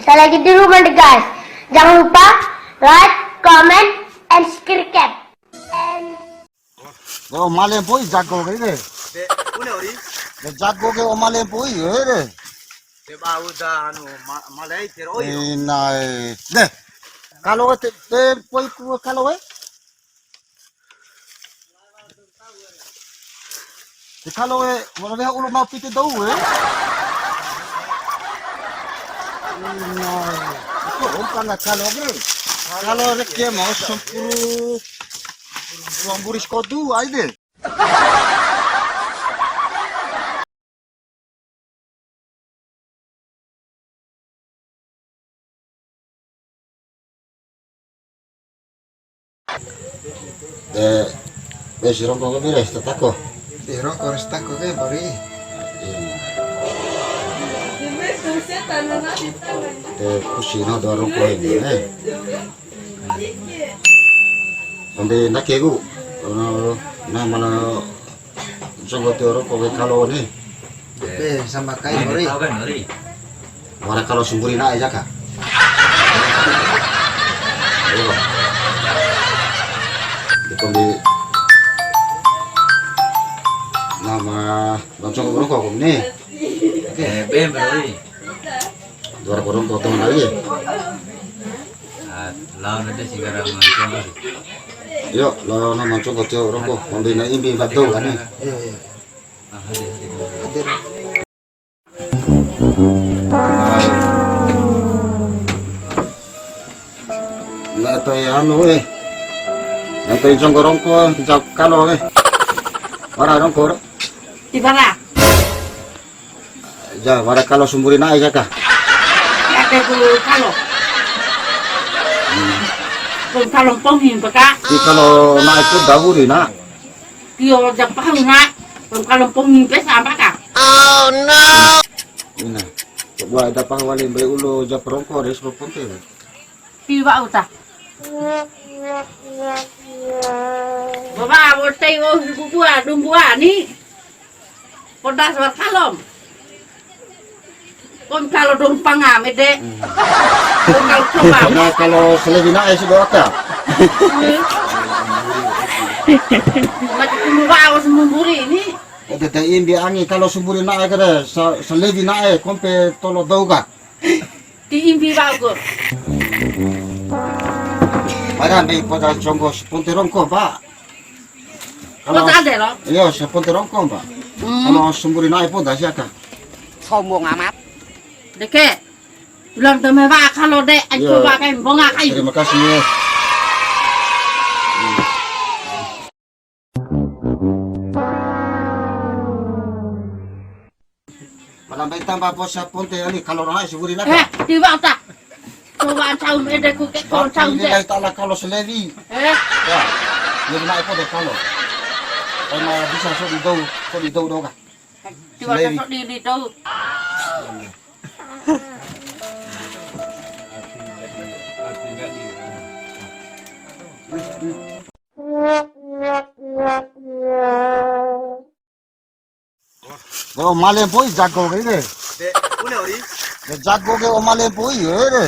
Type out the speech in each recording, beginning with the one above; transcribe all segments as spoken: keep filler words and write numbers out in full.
Sekali lagi dulu, mande, guys. Jangan lupa like, comment, and subscribe. And De, o male mpoi jago kai de. De, une ori. De, jago ke o male mpoi, e de. De, bau da anu, ma-, male ai tero oi. Inae. De. Kalo te, de, mpoi ku kalo e. Te kalo e, wala weha ulu mau piti dou e. Inae. Itu umpan kalo ke. Kalo reke mau sampuru. Ruang buris kodu ai de. Eh, wes rongko ke bire, setako. Eh, rongko setako ke, Bori. Iya. Eh, kusi no dua rongko ini, eh. Ande ndake ku, eh, na mala songgo tio rongko ke kalo ni. Be, sama kai, Mori. Wara kalo sumburi na'e jaka. Iyo. Di kombi nama loncong rongko ku ni. Oke. Eh, be, Mori. Dua rongko rongko tong lagi. Ah, lao nanti singgara mancong. Yo, lao na mancong ko tio rongko, kombi na imbi batau kan. Iya, iya. Ah, hadir, hadir. Hadir. Na toi anu, eh. Na toi jonggo rongko, jauh kalo, eh. Wara rongko. Di mana? Ja, wara kalo sumburi na'e jaka. Ake ku kalo. Hmm. Ku kalo pongi baka. Di kalo na'e ku dawuri na. Tio ja pahu na. Ku kalo pongi pe sama ka. Oh no. Ina. Coba ada pahu wali mbei ulo ja perongko res ponte. Tiwa uta. Baba, botei wo bubua, dumbua ni. Podas wa kalom. Kom kalo dou panga mede. Hmm. Kom kalo coba. Nah, kalo selebi na'e si doaka. Hmm. Mati kumbu wa os mumburi ni. Ede te imbi angi kalo sumburi na'e kere, sa-, selebi na'e kompe tolo dou ka. Ti imbi wa'u ku. Bara mbei poda jonggo saponte rongko, Mbak. Poda ade ro? Iyo, saponte rongko, Mbak. Hmm. Kalo sumburi na'e poda sia ka. Sombong amat. Deke. Ulang teme wa kalo de, ayo. Iyo. Coba kai mbonga kai. Terima kasih, ya. Pala mbei tamba posa ponte ani kalo rongai suguri naka. Eh, tiwa ta. Coba saum ede ku ke kon saum de. Ini lai tala kalo selewi. Eh? Ya. Jadi naik kode kalo. Karena bisa so di dou, so di dou doka. Tiwa ta so di, di dou. O male mpoi jago ke de. De, une ori. De jago ke o male mpoi e de.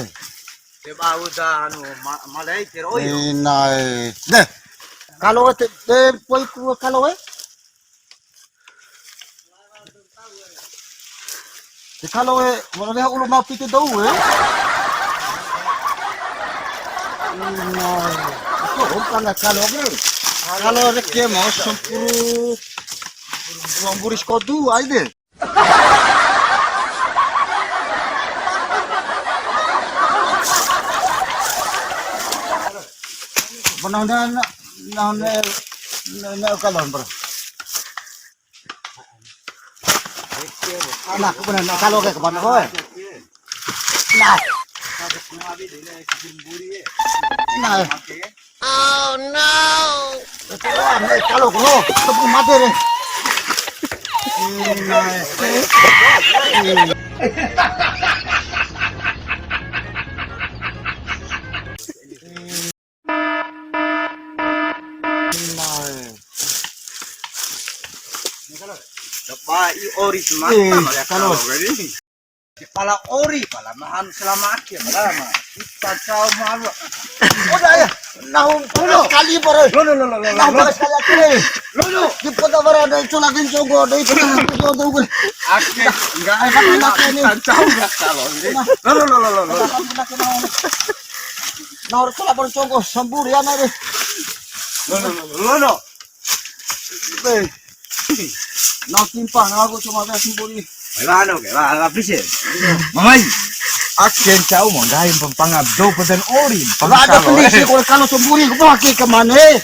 De bau da anu, ma-, male ai tero oi. Inae. De. Kalo te, de mpoi ku kalo e. Te kalo e, wala weha ulu mau piti dou e. Ina, itu umpan kalo ke. Kalo reke mau sampuru, ruang buris kodu ai de. Pernah udah, nah, nah, nah, nah, kalon, bro. Nah, aku pernah naik kalo ke kemana, boy? Nah. Nah. Oh, no. Itu lah, naik kalo, bro. Tepuk mati deh. Nah. Coba i ori semata. Eh, malah kalo. Kalo tadi. Kepala ori, pala mahan selama akhir, lama. Kita tahu malu. Udah ya, nahu sekali baru. Lo, lo, lo, lo, lo, lo, Nahu lo. Sekali akhir. Lo, lo. Di kota barat ada colakin cogo, ada itu, ada itu, ada itu. Oke, enggak, Ayo, makan, makan, nih. Kita tahu enggak kalau ini. Lo, lo, lo, lo, lo, lo. Makan, makan, makan. Nahu harus lapor cogo, sambur ya, mari. Lo, lo, lo, lo, lo. Eh. Nah, timpang aku cuma kayak simpul ini. Wala no, ke, wala bisa. Mamai. Aken cau mau gaim pempangap do peten ori. Wala ada pengkalo, pendi eh. Sih, kalau, kalau sembunyi, aku pakai kemana, eh?